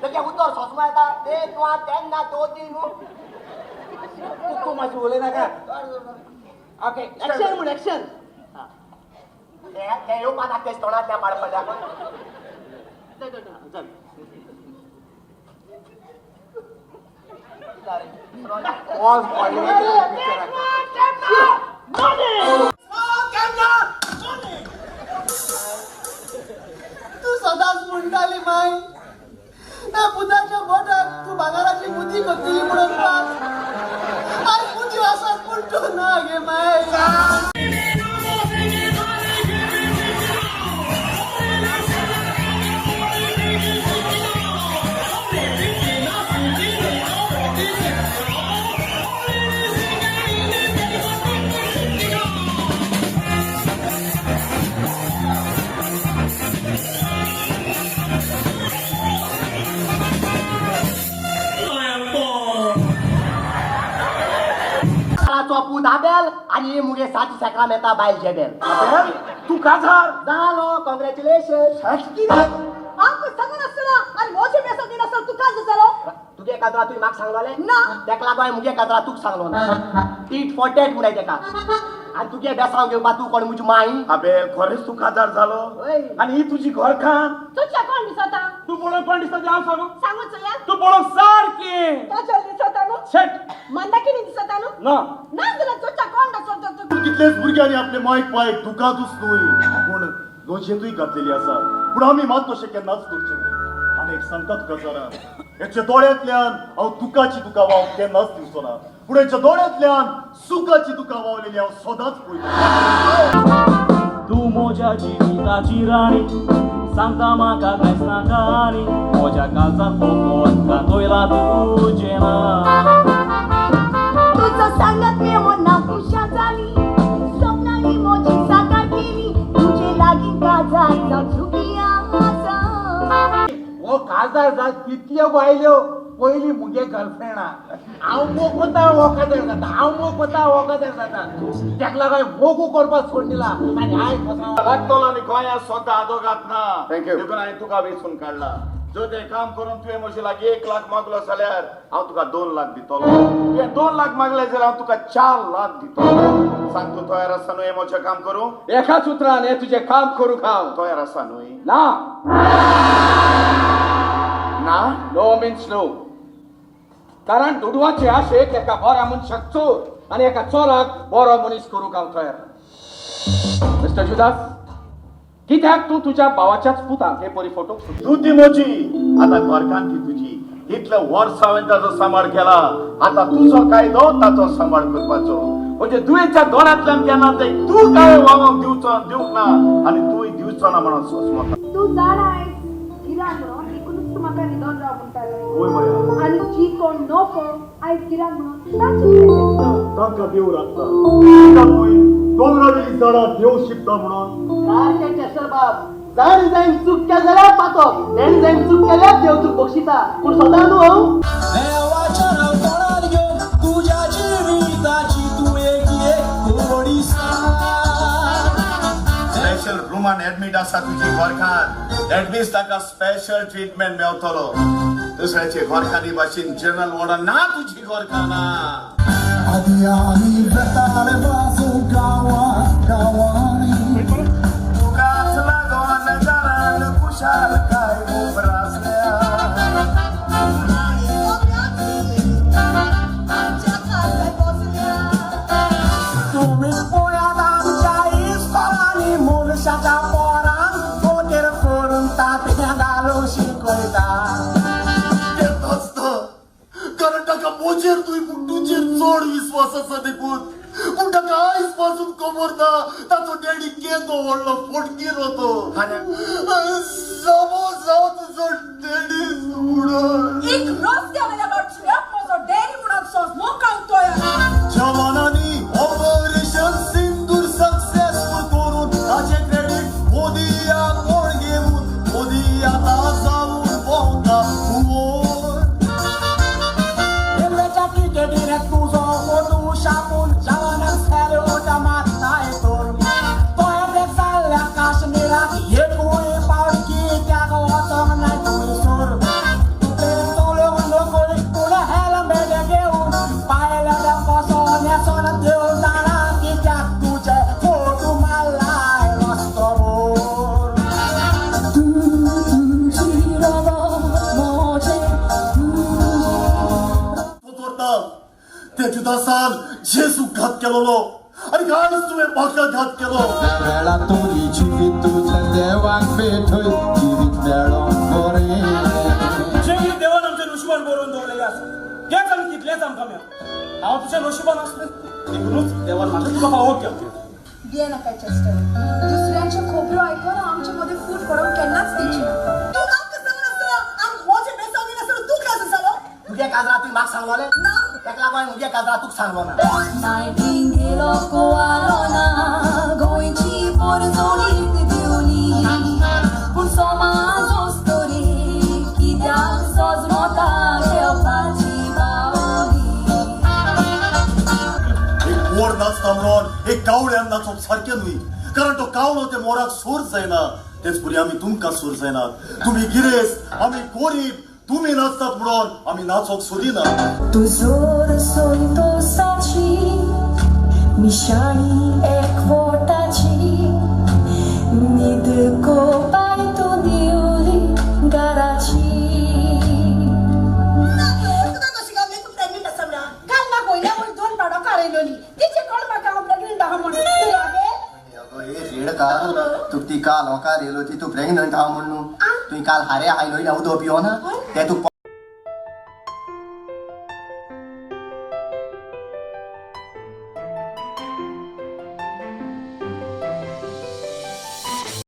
लगे उतर सोसमा येता ते तुवा तेन्ना दो तीन तूं मातशें उलय नाका. ओके, एक्शन म्हूण एक्शन. ते येवपा ना तेच तोंडांतल्या पाड पडल्या. चल. पॉज पडले पिक्चराक. तूं सदांच म्हणटाली माय, त्या पुताच्या बोटाक तूं भांगराची मुदी करतली म्हणून. आयज मुदी आसात पूण तूं ना गे माय. घराचो पूत आबेल आनी मुगे सात सेक्रामेंता बायल जेबेल. आबेल, तूं काजार जालो. कॉंग्रॅच्युलेशन. आमकां सांगनासतना आनी मोजे बेसो दिनासतना तूं काज जालो. तुगे काजरा तुवें म्हाका सांगलोलें ना. तेका लागून हांवें मुगे काजरा तुका सांगलो ना. टीट फॉर टॅट म्हणून तेका. आनी तुगे बेसांव घेवपा तूं कोण मुजी माई? आबेल, खरेंच तूं काजार जालो? हय. आनी ही तुजी घरकान्न? तुज्या कोण दिसता? तूं पळोवंक कोण दिसता तें हांव सांगू? सांगू चोया. तूं पळोवंक सारकें काजल दिसता न्हू? शेट. मंदाकिनी दिसता न्हू? ना. ना जाल्यार तुज्या कोण दिसता? कितलेच भुरग्यांनी आपले मायक पायक दुकांतूच न्हय पूण लजेंतूय घातलेली आसा. पूण आमी मात तशें केन्नाच करचें न्हय. आनी एक सांगता तुका जरा, हेच्या दोळ्यांतल्यान हांव दुकाची दुकां व्हांवंक केन्नाच दिवचो ना, पूण हेच्या दोळ्यांतल्यान सुखाची दुकां व्हांवलेली हांव सदांच पळयतलो. तूं म्हज्या जिविताची राणी, सांगता म्हाका कांयच नाका आनी म्हज्या काळजांत फकत गातोयला तुजें नांव. तुजो सांगत मेळोन ना खुशा जाली, सपनांनी म्हजी साकार केली, तुजे लागीं काजार जावन सुखी आसा. हो काजार जात कितल्यो बायल्यो पयली मुगे गर्लफ्रेंडा. हांव मोग कोता हो काजार जाता, हांव मोग कोता हो काजार जाता. तेका लागून हांवें मोगू करपाक सोडून दिला आनी हांवें कसो लागतलो आनी गोंयांत स्वता आदोगाद ना. Thank you. देखून हांवें तुका वेंचून काडला. जर तें काम करून तुवें म्हजे लागीं 1 लाख मागलो जाल्यार हांव तुका 2 लाख दितलो. तुवें 2 लाख मागले जाल्यार हांव तुका 4 लाख दितलो. सांग, तूं तयार आसा न्हय हें म्हजें काम करूं? एकाच उतरान हें तुजें काम करूंक हांव तयार आसा न्हय? ना. ना? No means no. कारण दुडवाचे आशेक एका बऱ्या मनशाक चोर आनी एका चोराक बरो मनीस करूंक हांव तयार. मिस्टर जुदास, कित्याक तूं तुज्या भावाच्याच पुताक हे परी फोटोक सोदता? तूं ती म्हजी, आतां घरकान्न ती तुजी. इतले वर्स हांवें ताचो सांबाळ केला, आतां तुजो कायदो ताचो सांबाळ करपाचो. म्हणजे दुयेच्या दोळ्यांतल्यान केन्ना ते तूं काय व्हांवंक दिवचो दिवंक ना आनी तूंय दिवचो ना म्हणून सोंसमता. तूं जाणा आयज गिराण म्हणून देखूनच तूं म्हाका न्हिदोन राव म्हणटालो. वय माया. आनी जी कोण नको आयज गिराण म्हणून ताची कितें? तांकां देव राखता. कित्याक न्हय दोंगरावेली झाडां देव शिकता म्हणून. सारकें चेस्टर बाब, जाण जायन चूक केल्या जाल्यार पातक, तेणें जायन चूक केल्यार देव चूक बक्षिता, पूण सदां न्हू हांव. देवाच्या नांव तोंडार घेवन तुज्या जिविताची तूं एक एक गोडी सांग. स्पेशल रुमान एडमीट आसा तुजी घरकान्न. That means ताका स्पेशल ट्रिटमेंट मेवतलो. दुसऱ्याचे घरकान्नी भाशेन जनरल वॉर्डान ना तुजी घरकान्ना. आदी आमी वेताले वाजू गांवा गांवांनी. तुकाच लागून घरान खुशालकाय उप्रासल्या. आमच्या खासा बसल्या. तुमी पळयात आमच्या इस्कोलांनी मनशाच्या पोरांक बोटेर करून तांतयां घालूंक शिकयता. आसता कारण ताका म्हजेर न्हय पूण तुजेर चड विस्वास आसा देखून. पूण ताका आयज पासून खबर ना ताचो डॅडी केदो व्हडलो फटकीरो तो. जावो जाव तुजो डॅडी म्हणून. एक रस्त्या वयल्या लोटल्याक म्हजो डॅडी म्हणून सोंसमोक हांव तयार. जवानांनी ऑपरेशन सिंदूर सक्सेसफूल करून ताचें क्रेडीट मोदीया कोण घेवन मोदी आतां जावन भोंवता भुंवर. रेल्वेच्या तिकेटीर तुजो फोटो छापून जवानांक सॅल्यूट मारताय तूं. तोय जाल्ल्या काश्मीराक एकूय पावट कित्याक वचोंक ना थंयसर? त्या जुदासान जेजूक घात केलोलो आनी आयज तुवें म्हाका घात केलो. वेळा तुरी जिवीत तुझ्या देवाक भेटय जिवीत मेळोंक बरें. जे देवान आमच्या नशिबान बरोवन दवरलेलें आसा तेंच आमी तितलेंच आमकां मेळ्ळां. हांव तुज्या नशिबान आसलें देखूनच देवान म्हाका तुका फावो केलो. दिये नाका चेस्टर, दुसऱ्यांच्यो खबरो आयकून आमचे मदें फूट पडोवंक केन्नाच दिवची ना. तूं आमकां सांगनासतना आमी म्हजें बेसांव दिनासतना तूं काजू जालो. तुगे काजरा तुवें म्हाका सांगलोलें ना. तेका लागून हांवें मुगे काजरा तुका सांगलो ना. नायटिंगेलो कोवालो ना गोंयची पोरजोणीत दिवली पूण समाज तरी कित्याक सजमता घेवपाची बावली. एक मोर नाचता म्हणून एक कावळ्यान नाचप सारकें न्हय, कारण तो कावळो ते मोराक सूर जायना. तेच परी आमी तुमकां सूर जायनात. तुमी गिरेस्त आमी गोरीब, तुमी नाचतात म्हणून आमी नाचोंक सोदिना. तूं जोर संतोसाची निशाणी एकवटाची न्हीद कोपाय तूं दिवली घराची. ना तुका कशी गावली तूं प्रेग्नंट आसा म्हणून? काल म्हाका वयल्या वयर दोन पाडोकां आयलोली तिचे कोण म्हाका हांव प्रेग्नंट आहा म्हणून. अगो ए रेडका, तुका ती काल होकार येयलो ती तूं प्रेग्नंट आहा म्हणून. तुवें काल हारे आयलो उदक पियो ना तें तुका.